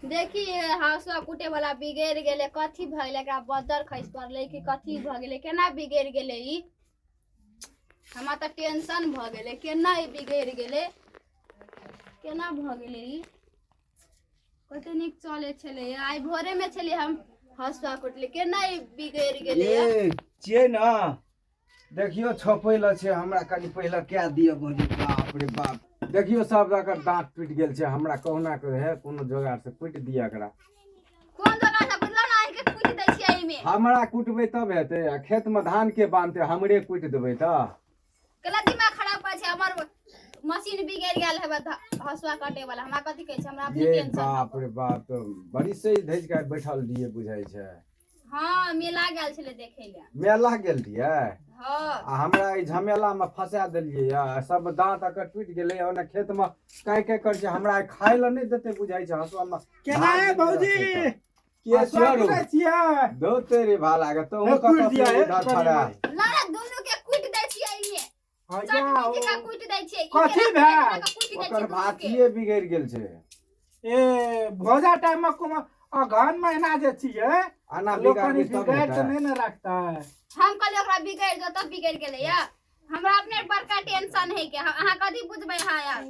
देखी हसुआ कुटे वाला बिगड़ि गेलै, कथी भऽ गेलै एकरा? बज्जर खसि पड़लै कि कथी भऽ गेलै? केना बिगड़ि गेलै ई? हमरा तऽ टेंशन भऽ गेलै। केना ई बिगड़ि गेलै? केना भऽ गेलै ई? कते नीक चलै छलै। आइ भोरेमे छलियै हम हसुआ कुटले, केना ई बिगड़ि गेलै? ये छियै ने, देखियौ छपै लए छै हमरा, कनि पहिले कए दिअ भौजी। बाप रे बाप, देखियौ सब एकर दाँत टूटि गेल छै। हमरा कहुना के है कोनो जोगाड़ से कुटि दिअ एकरा। कोन जोगाड़ से बुझलौ ने, अहाँके कुटि दै छियै एहिमे। हमरा कुटबै तब हेतै? आ खेतमे धान के बान्हतै? हमरे कुटि देबै तऽ? गलत दिमाग खराब करै छै। हमर मशीन बिगड़ि गेल है हसुआ काटे वाला, हमरा कथी कहै छै? हमरा अपने ये टेंशन। बाप रे बाप, तऽ बड़ी सही धैज के बैठल रहियै बुझाइ छै। हँ, मेला गेल छलै देखै लए। मेला गेल रहियै? हँ। आ हमरा ई झमेलामे फंसा देलियै या सब दाँत एकर टूटि गेलै। ओना खेतमे काँय काँय करै छै, हमरा आइ खाय लए नहि देतै बुझाइ छै। हँसुआमे केना है भौजी? के हँसुआ छियौ? कुटै छियै? दो तेरे भाला के तो हे, कुटि कतऽ दिया से हे, इधर कनि फड़ा मनि। लारा दुनू के कुटि दै छियै एहिमे। हँ, चटनी या, जकाँ ओ। कुटि दै छियै। ई कथी केना भेल? कुटि दै छियै ओकर दुनू के? भातिये बिगड़ि गेल छै। ए भोजा टाइम में कुम अगहन महीना जे छियै, आना लोक बिगाड़बै कनि तब बिगाड़ि तऽ हेतै। नहि ने रखतै। हम कहलियै ओकरा बिगड़ि जाओ, तब बिगड़ि गेलै। या हमरा अपने बड़का टेंशन है के अहाँ कथी बुझबै अहाँ यार?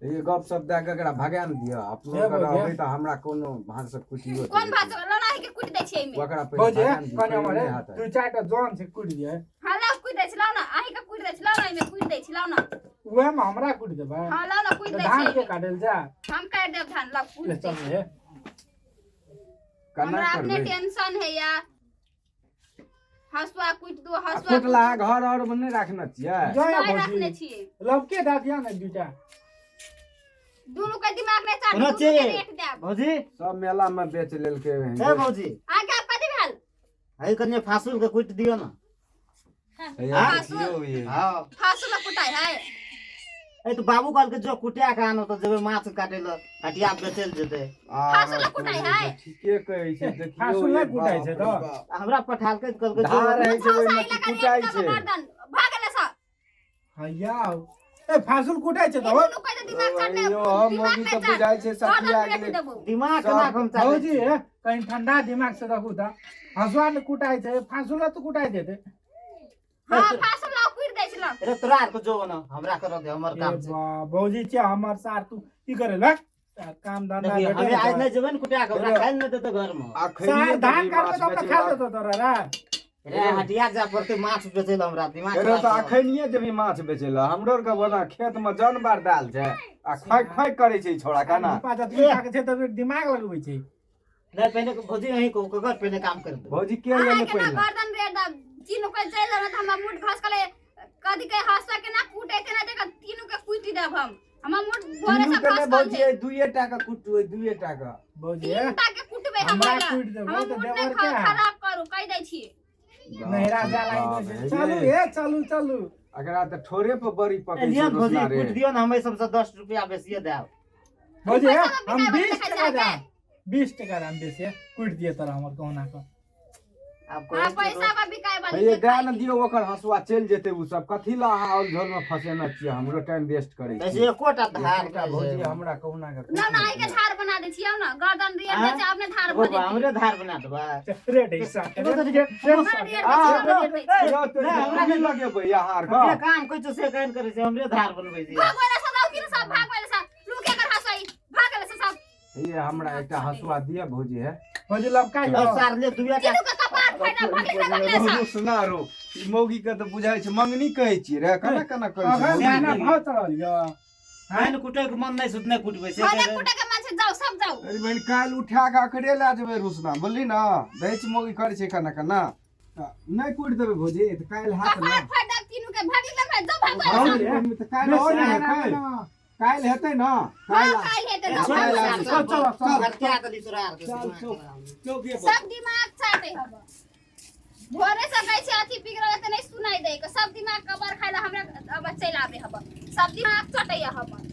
ई गप सब दए के एकरा भगा ने दिअ अपनो। हे अगर भौजी। रहबै तऽ हमरा कोनो भाग से कुटियो कोन भात लड़ा है के कुटि दै छियै एहिमे? ओकरा पहिले भौजी भगा ने दियौ, कनि हमर पहिले नहि हेतै। दू चारि टा जन छै, कुटि दियै। हँ, लाउ कुटि दै छी, लाउ ने। अहीं के कुटि दै छी, लाउ ने, एहिमे कुटि दै छी, लाउ ने। उएह में हमरा कुटि देबै? हँ, लाउ ने, कुटि तऽ दै धान छी के एहिमे। काटल जा। हम काटि देब धान, लाउ कुटि ले दै चल छी। हे। केना हमरा अपने करबै? टेंशन है या हसुआ कुटि दू आ हसुआ। कुटला घर और मे नहि राखने छियै? जा नहि भौजी। रखने छियै। लबके दऽ दिअ ने दूटा। दुनू के दिमाग नहि चाट। सुनो दुनू के छी। रेट देब। भौजी। सब मेला मे बेच लेलकै। हे भौजी। अहाँके आब कथी भेल? है कनि फासुल के कुटि दियौ ने। हैया देखियौ ये। हाँ। फांसू में कुटाइ है? ए तऽ बाबू कहलकै जो कुटिया के आनो, तऽ जेबै माछ काटै लए, हटिया बेचै लए जेतै। फांसू लए कुटाइ है? ठीके कहै छै, देखियौ। फांसू ये नहि कुटाइ छै बाप रे तऽ। बाप। हमरा पठालकै तऽ कहलकै जो। धार रहै छै ओहिमे मुछा कि लगा रेट कुटाइ देब छै? गर्दन भऽ गेलै सब। हैया ए फांसुल कुटाइ छै तऽ ई दुनू के दिमाग चाटने। यो हम दिमाग मौगी नहि तऽ चाट। बुझाइ छै सठिया गर्दन रेट गेलै। देबो। दिमाग केना हम चाटै भौजी छी? हे, कनि ठंडा दिमाग से रखू तऽ हँसुआ ने कुटाइ छै, फांसुल तऽ कुटाइ देतै। हाँ, फांसू लाउ, कुटि दै छी, लाउ। रे तोरा आरके जो ना, हमरा कर दे, हमर ए काम छै। बा, भौजी छै हमर सार, तू की करे ला काम धंधा? देखियौ, भेटै हमे आइ नहि नहि जेबै ने कुटिया के, हमरा रे। खाइ लए नहि देतै घरमे। आ सार धान काटबै तऽ अपना खा लेतौ तोरा रे। रे हटिया जाय पड़तै माछ बेचै लए, हमरा दिमाग रे तऽ खराब छै। अखनिये जेबही माछ बेचै लए? हमरो आरके ओना खेतमे जानवर दाल छै आ खोंक खोंक करै छै ई छौड़ा केना। रूपा जतबी टाका छै ततबी दिमाग लगबै छै। नहि, पहिने भौजी अहीं कहू, ककर पहिने काम करबै? भौजी के गेलै अहाँके ना पहिले? गर्दन रेट देब। तीनू के चलि जाउ, तऽ हमरा मुठ घसकलै। कथी के हँसुआ केना कुटै केना देख, तीनू के कुटि देब हम। हमर मुठ भोरे तीनू से के नहि घसकल भौजी छै। एहि दुइये टा के कुटू, एहि दुइये टा के। भौजी तीन टा के कुटबै हम। हमरा कुटि देबै हमर तऽ मुठ नहि देवर के खराब करू, कहि दै छी। नैहरा जा लागि जाइ छै। चलू हे, चलू चलू। एकरा तऽ ठोरे पर बड़ी पकै लिअ छै ने भौजी रोसना रे। कुटि दियौ ने, हम एहि सबसँ 10 रुपया बेसिए देब। भौजी पैसा मे हम बिकाय 20 वाला टका देखै छै। दाम, 20 टका दाम बेसी कुटि दिए तोरा हमर कहुना कऽ। आब अहाँ कहै पैसा पर बिकाय वाली हे छै, दए ने खाइ दियौ ओकर हँसुआ, चलि जेतै ओ सब। कथी लए अहाँ औल झोल मे फसेने छियै? हमरो टाइम वेस्ट करै छै छी। एकोटा धार एकोटा नहि भौजी छै। हमरा कहुना के ना ना, आइ के धार बना दै छियै ने, गर्दन रेट दै छै, अपने धार भऽ जेतै। हमरे धार बना देबै? रेट हिस्सा हमरा रेट दै छै, हमरा रेट दै छै। यौ, तो नहि, हमरा की लगेबै अहाँ आर जे के? काम कहै छौ से कहन करै छै, हमरे धार बनबै छै। भाग वाला सब आउ, तीनू सब भाग वाला सब लुके कर हंसई भाग वाला सब। ये हमरा एकटा हँसुआ दिअ भौजी हे। भौजी लबका और सार ले दुइया टा। तीनू के कपार फाड़ि भागले सब भागले सब। रोसना रो ई मौगी के तऽ बुझाइ छै मंगनी कहै छियै रे, केना केना करै छै अखन मौगी? दाना भाव चढ़ल यऽ। पानि कुटै के मन नहि सुतने कुटबै से। खाना कुटे के मन छै, जाउ सब जाउ। अरे बहिन, काल्हि उठा कऽ अकरे लए जेबै रुसना, बोलली ने? देखै छी मौगी करै छै केना केना। तऽ नहि कुटि देबै भौजी तऽ काल्हि हाथ ने कपार फाड़ि देब तीनू के, भागि ले भाई, जाउ भाग वाला हँ, सब। तऽ काल्हि आओर नहि हेतै? काल्हि हेतै ने? हां काल्हि काल्हि हेतै, जाउ छोड़ि भाग दे वाला सार, सब। चल, चल, चल। हटिया देली तोरा आरके। चल, चल। चौके पर सब दिमाग चाटे हब। भोरे से कहै छै अथी बिगड़ल तऽ नहि सुनाई दै के, सब दिमाग कबर खाइ ला हमरा अब चलि आबै हब, सब दिमाग चटैया हमर।